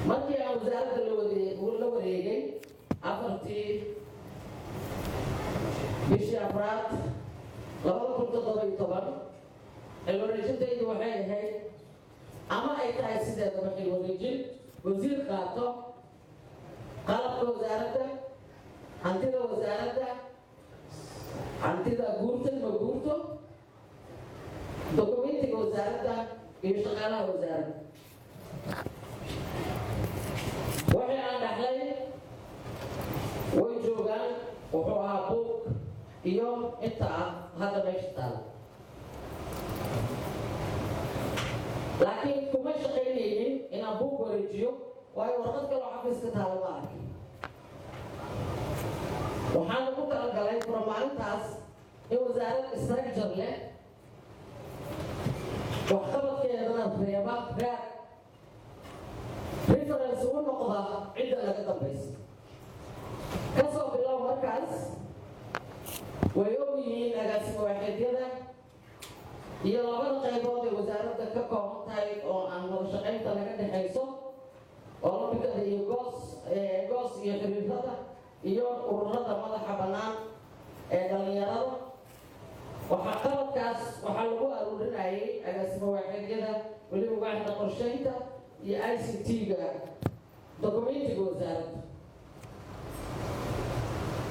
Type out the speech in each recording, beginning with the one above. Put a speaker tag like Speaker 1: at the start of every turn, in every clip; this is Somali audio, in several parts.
Speaker 1: Markii aan wasaaradda la wareegay 4-tii bishii afraad 2017, xil wareejintaydu waxay ahayd ama ay tahay sideedaba xil wareejin wasiir qaato qalabka wasaaradda, hantida wasaaradda, hantida guurta ma guurto, dokumentiga wasaaradda iyo shaqaalaha wasaaradda. Waxii aan dhaxlay way joogaan. Wuxuu ahaa buug iyo inta ah hadda meesha taala, laakiin kuma shaqaynaynin inaan buug wareejiyo, waayo warqad kaloo xafiiska taala ma arkin. Waxaan ugu talagalay fura maalintaas in wasaarad structure leh, waxqabadkeedana reeba raad reference u noqda cidda laga dambaysa. Kasoo bilow markaas way og yihiin agaasimo waaxeedyada iyo labada qaybood ee wasaaradda ka kooban tahay oo aan wada shaqaynta laga dhexayso, olombikada iyo goos goos iyo xiriirada iyo ururada madaxa bannaan ee dhalinyarada. Waxaa qalabkaas waxaa lagu aruurinayay agaasimo waaxeedyada, weliba waaxda qorshaynta iyo ICT-ga, dokumentiga wasaaradda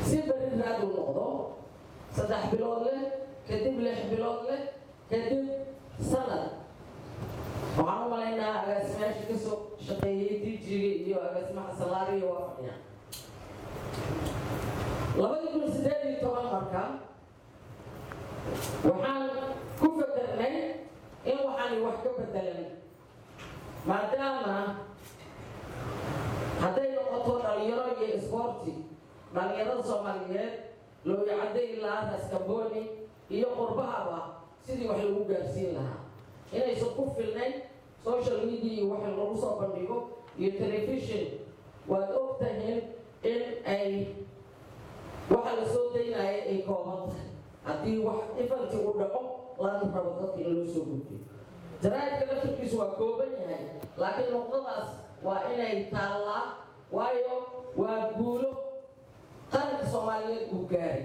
Speaker 1: si beri raad u noqdo 3 bilood leh, kadib 6 bilood leh, kadib sanad. Waxaan u malaynaa agaasimayaasha kasoo shaqeeyey DG-ga iyo agaasimaha salaariya waa fadhiyaan. 2018 marka waxaan ku fakernay in waxaanay wax ka bedelan, maadaama hadday noqoto dhalinyaro iyo isboorti, dhalinyarada Soomaaliyeed Looyacadde ilaa Raskamboni iyo qurbahaba sidii wax lagu gaarsiin lahaa inaysan ku filnayn social media iyo wax lagu soo bandhigo iyo television. Waad og tahin in ay waxa la soo daynaya ay kooban tahay. Haddii wax event-i uu dhaco lana rabo dadka in loo soo gudbiyo, jaraa'idka laftirkiisu waa kooban yahay, laakiin nuqdadaas waa inay taallaa, waayo waa guulo qaranka Soomaaliyeed uu gaaray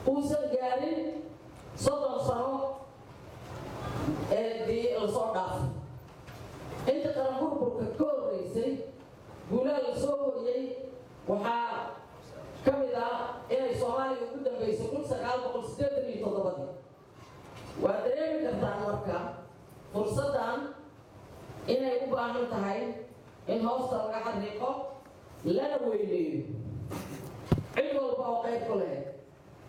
Speaker 1: uusan gaarin 30 sano ee dii lasoo dhaafay. Inta qaran burburka ka horreysay guulaha lasoo hoyay waxaa ka mid ah inay Soomaaliya ugu dambeysay 1987-dii. Waa dareemi kartaan marka fursaddan inay u baahan tahay in hoosta laga xariiqo lana weyneeyo cid walba oo qayb ku lahayd.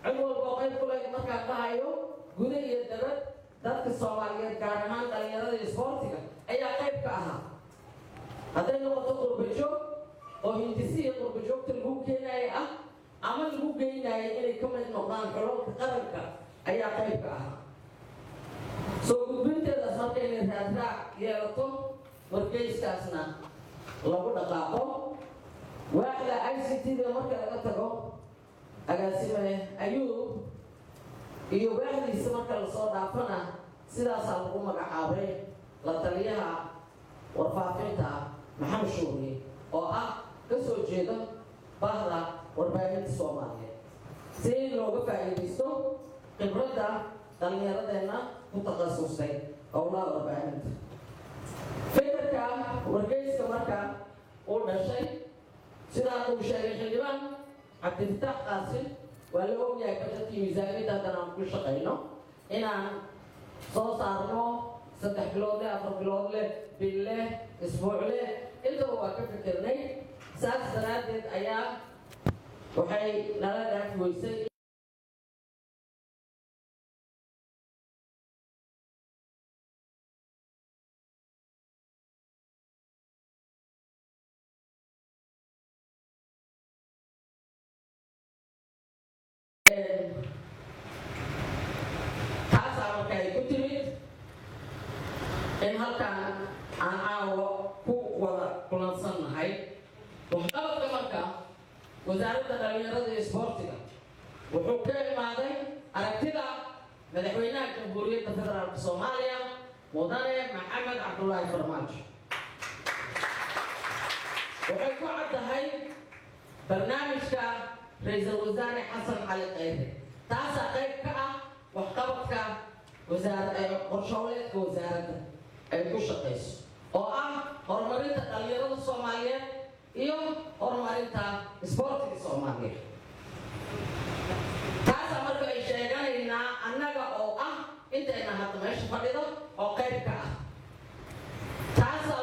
Speaker 1: Cid walba oo qayb ku lahayd markaan dhahayo, guda iyo dabad, dadka Soomaaliyeed, gaar ahaan dhalinyarada iyo isboortiga ayaa qayb ka ahaa. Hadday noqoto qurbajoog oo hindisi iyo qurbajoogta lagu keenaya ah ama lagu geynaya inay ka mid noqdaan xulalka qaranka ayaa qayb ka ahaa. Soo gudbinteedaas marka inay raadraac yeelato, wargeyskaasna lagu dhaqaaqo. Waaxda ICT-da marka laga tago, agaasime Ayuub iyo waaxdiisa marka lasoo dhaafana, sidaasaa lagu magacaabay la taliyaha warfaafinta Maxamed Shuuriye oo ah ka soo jeeda bahda warbaahinta Soomaaliyeed, si looga faa'iidaysto khibradda dhallinyaradeenna ku takhasusay howlaha warbaahinta. Fikirka wargeyska marka uu dhashay, sidaa uu sheegay xildhibaan Cabdifataax Qaasim, waa la ogyahay bajetkii miisaaniyadda haddana aan ku shaqayno inaan soo saarno 3 bilood leh, 4 bilood leh, bil leh, isbuuc leh, intaba waa ka fikirnay. Saas daraaddeed ayaa waxay nala dhaafi weysay. Taasaa marka ay ku timid in halkan aan caawa ku wada kulansannahay. Waxqabadka marka wasaaradda dhalinyarada iyo isboortiga wuxuu ka imaaday aragtida madaxweynaha Jamhuuriyadda Federaalka Soomaaliya, Mudane Maxamed Cabdulaahi Farmaajo. Waxay ku caddahay barnaamijka Ra-iisul Wasaare Xasan Cali Khayre. Taasaa qayb ka ah waxqabadka qorshooleedka wasaaradda ay ku shaqayso, oo ah horumarinta dhalinyarada Soomaaliyeed iyo horumarinta isboortiga Soomaaliyeed. Taasaa marka ay sheeganaynaa annaga oo ah intayna hadda meesha fadhido oo qayb ka ah. Taasaa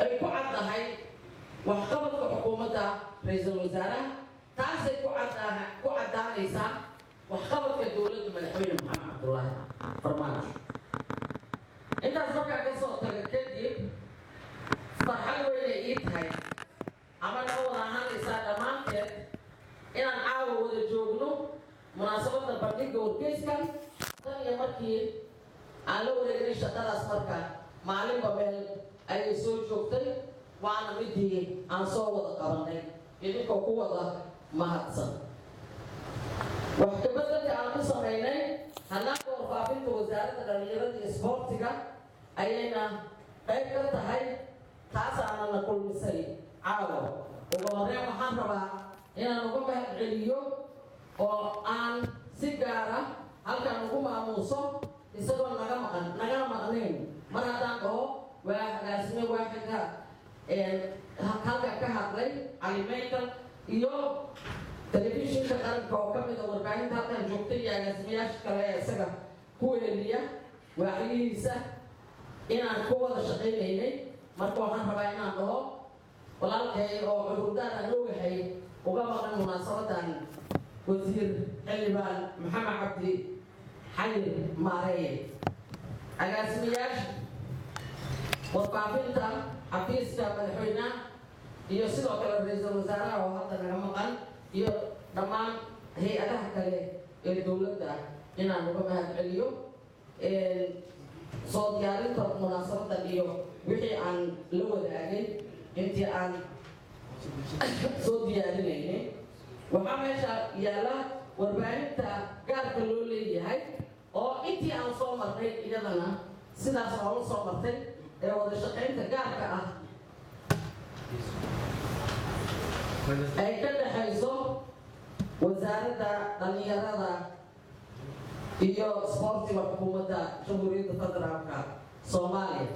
Speaker 1: ay ku caddahay waxqabadka xukuumadda ra-iisul wasaaraha. Taasay ku caddaanaysaa waxqabadka dowladda Madaxweyne Maxamed Cabdullaahi Farmaajo. Intaas markaa ka soo taga kadib, farxad weynay ii tahay ama naga wada ahaanaysaa dhammaanteed inaan caawa wada joogno munaasabadda bandhigga wargeyskan. Tan iyo markii aan la wareegnay shaqadaas, marka maalinba meel ayay soo joogtay, waana midii aan soo wada qabanay idinkoo ku wada mahadsan. Wax kabeddelka aan ku samaynay hannaanka warfaafinta Wasaaradda Dhallinyarada iyo Isboortiga ayayna qayb ka tahay, taasaana na kulmisay caawa. Ugu horreyn waxaan rabaa inaan uga mahad celiyo oo aan si gaara halkan ugu maamuuso, isagoo naga maqan nagana maqnayn, mar haddaan dhaho waa agaasime waaxidka halkan ka hadlay Cali Maytal iyo Telefishinka Qaranka oo ka mid a warbaahinta halkan joogtay iyo agaasimayaasha kale ee isaga ku weheliya waaxyihiisa inaan ku wada shaqaynaynay. Marka waxaan rabaa inaan dhaho walaalkay oo cudurdaar aan ogahay uga maqan munaasabadan, Wasiir Xildhibaan Maxamed Cabdi Xayir Maareeye, agaasimayaasha warfaafinta xafiiska madaxweynaha iyo sidoo kale ra-iisul wasaaraha oo hadda naga maqan iyo dhammaan hay-adaha kale ee dowladda inaan uga mahad celiyo soo diyaarinta munaasabadan iyo wixii aan la wadaagay intii aan soo diyaarinaynay. Waxaa meesha yaalla warbaahinta gaarka loo leeyahay oo intii aan soo marnay iyadana sidaas oola soo martay ee wada shaqaynta gaarka ah ay ka dhexayso Wasaaradda Dhallinyarada iyo Isboortiga Xukuumadda Jamhuuriyadda Federaalka Soomaaliya.